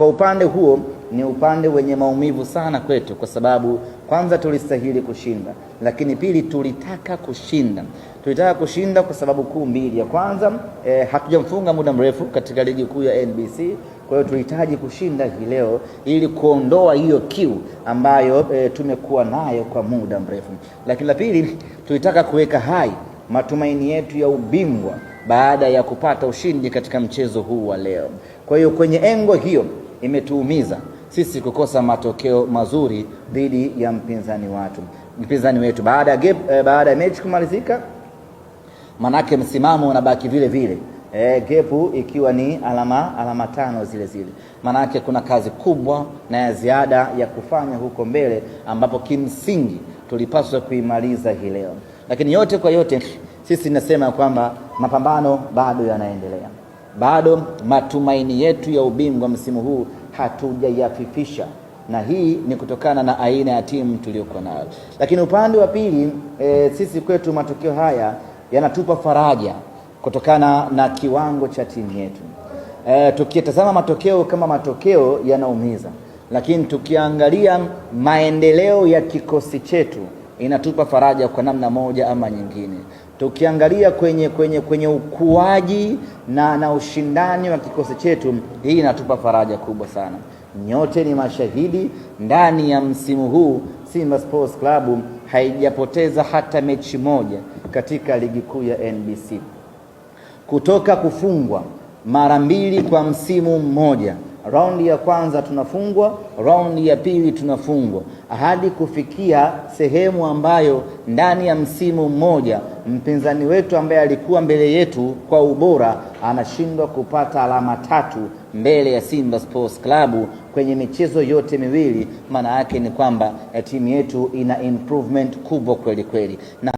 Kwa upande huo ni upande wenye maumivu sana kwetu, kwa sababu kwanza tulistahili kushinda, lakini pili tulitaka kushinda. Tulitaka kushinda kwa sababu kuu mbili. Ya kwanza hatujamfunga muda mrefu katika ligi kuu ya NBC, kwa hiyo tulihitaji kushinda hii leo ili kuondoa hiyo kiu ambayo tumekuwa nayo kwa muda mrefu. Lakini la pili, tulitaka kuweka hai matumaini yetu ya ubingwa baada ya kupata ushindi katika mchezo huu wa leo. Kwa hiyo kwenye engo hiyo imetuumiza sisi kukosa matokeo mazuri dhidi ya mpinzani wetu baada ya baada ya mechi kumalizika, manake msimamo unabaki vile vile, gepu ikiwa ni alama 5 zile zile. Manake kuna kazi kubwa na ya ziada ya kufanya huko mbele, ambapo kimsingi tulipaswa kuimaliza hii leo, lakini yote kwa yote sisi nasema kwamba mapambano bado yanaendelea, bado matumaini yetu ya ubingwa msimu huu hatujayafifisha, na hii ni kutokana na aina ya timu tuliyokuwa nayo. Lakini upande wa pili, sisi kwetu matokeo haya yanatupa faraja kutokana na kiwango cha timu yetu. Tukitazama matokeo kama matokeo yanaumiza, lakini tukiangalia maendeleo ya kikosi chetu inatupa faraja kwa namna moja ama nyingine. Tukiangalia kwenye ukuaji na ushindani wa kikosi chetu, hii inatupa faraja kubwa sana. Nyote ni mashahidi, ndani ya msimu huu Simba Sports Club haijapoteza hata mechi moja katika ligi kuu ya NBC, kutoka kufungwa mara mbili kwa msimu mmoja. Raundi ya kwanza tunafungwa, raundi ya pili tunafungwa, hadi kufikia sehemu ambayo ndani ya msimu mmoja mpinzani wetu ambaye alikuwa mbele yetu kwa ubora anashindwa kupata alama 3 mbele ya Simba Sports Club kwenye michezo yote miwili. Maana yake ni kwamba timu yetu ina improvement kubwa kweli kweli na